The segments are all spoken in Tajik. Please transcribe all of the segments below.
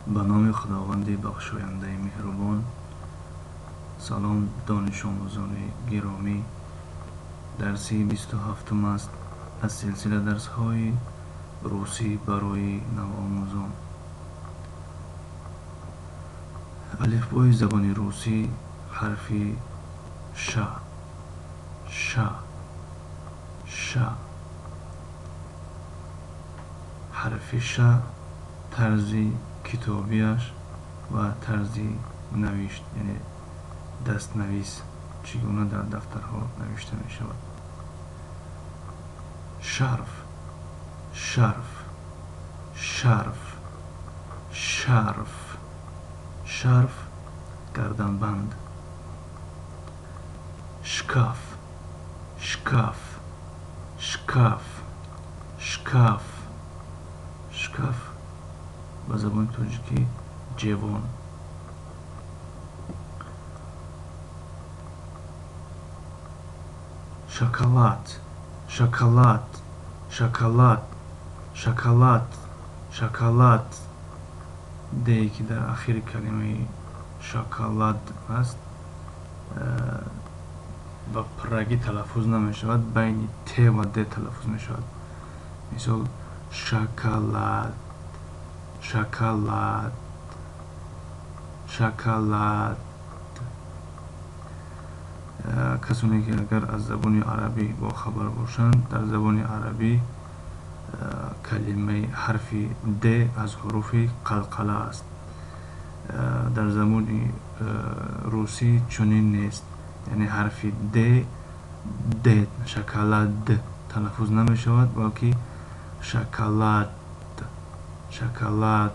Ба номи Худованди бахшояндаи меҳрубон. Салом, донишомӯзони гиромӣ. Дарси 27-ум аст аз силсила дарсҳои русӣ барои навомӯзон. Алифбои забони русӣ, ҳарфи ша, ша, ша. Ҳарфи ша, тарзи китобиаш ва тарзи навишт, яъне дастнавис, чӣ гуна дар дафтарҳо навишта мешавад. Шарф, шарф, шарф, шарф, шарф, гарданбанд. Шкаф, шкаф, шкаф, шкаф, шкаф, ба забони тоҷикӣ ҷевон. Шоколад, шоколад, шоколад, шоколад, шоколад. Дее ки дар ахири калимаи шоколад аст, ба пуррагӣ талаффуз намешавад, байни т ва д талаффуз мешавад. Мисол: шоколад, шоколад, шоколад. Касоне ки агар аз забони арабӣ бохабар бошанд, дар забони арабӣ калимаи ҳарфи д аз ҳуруфи қалқала аст. Дар забони русӣ чунин нест, яъне ҳарфи д, д, шоколад талаффуз намешавад, балки шоколад, шоколад,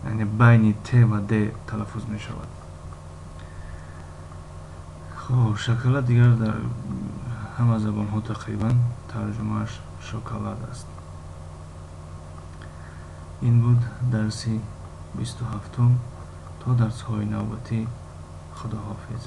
яъне байни т ва д талаффуз мешавад. Хоб, шоколад дигар дар ҳама забонҳо тақрибан тарҷумааш шоколад аст. Ин буд дарси 27-ум. То дарсҳои навбатӣ, худоҳофиз.